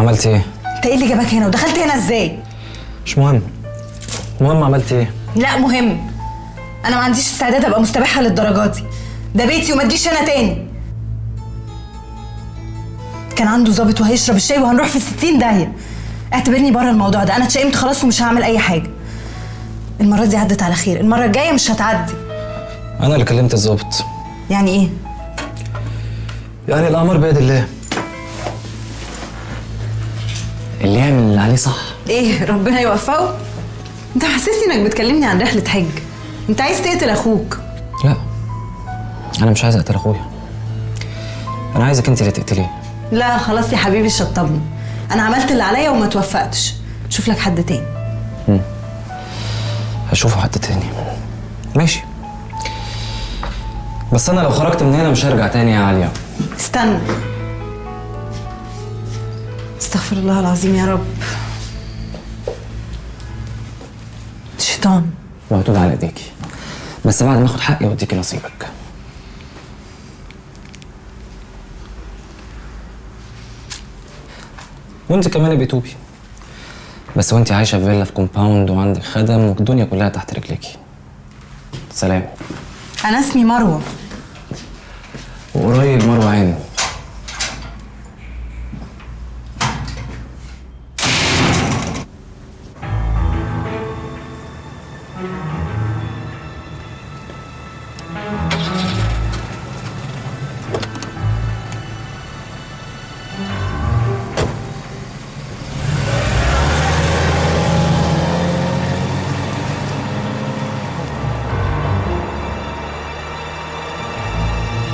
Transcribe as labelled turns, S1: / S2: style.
S1: عملت ايه؟
S2: انت ايه اللي جابك هنا ودخلت هنا ازاي؟
S1: مش مهم. المهم عملت ايه؟
S2: لا مهم، انا ما عنديش استعداد ابقى مستباحة للدرجة دي. ده بيتي وما تجيش هنا تاني. كان عنده ظابط وهيشرب الشاي وهنروح في 60 داهية. اعتبرني بره الموضوع ده، انا اتشائمت خلاص ومش هعمل اي حاجة. المرة دي عدت على خير، المرة الجاية مش هتعدي.
S1: انا اللي كلمت الظابط.
S2: يعني ايه؟
S1: يعني الامر بيد الله. اللي يعمل اللي عليه صح.
S2: ايه ربنا يوفقه؟ انت حسسني انك بتكلمني عن رحله حج. انت عايز تقتل اخوك.
S1: لا انا مش عايز اقتل اخويا، انا عايزك انت اللي تقتليه.
S2: لا خلاص يا حبيبي شطبني، انا عملت اللي عليا وما توفقتش. شوف لك حد تاني.
S1: هشوفه حد تاني ماشي، بس انا لو خرجت من هنا مش هرجع تاني يا عالية.
S2: استنى، استغفر الله العظيم يا رب. شيطان
S1: مقتول على ايديكي، بس بعد ما اخد حقي واديكي نصيبك. وانت كمان بتوبي، بس وانت عايشه في فيلا في compound وعندك خدم والدنيا كلها تحت رجليكي. سلام.
S2: انا اسمي مروه.
S1: وقريب مروه عين.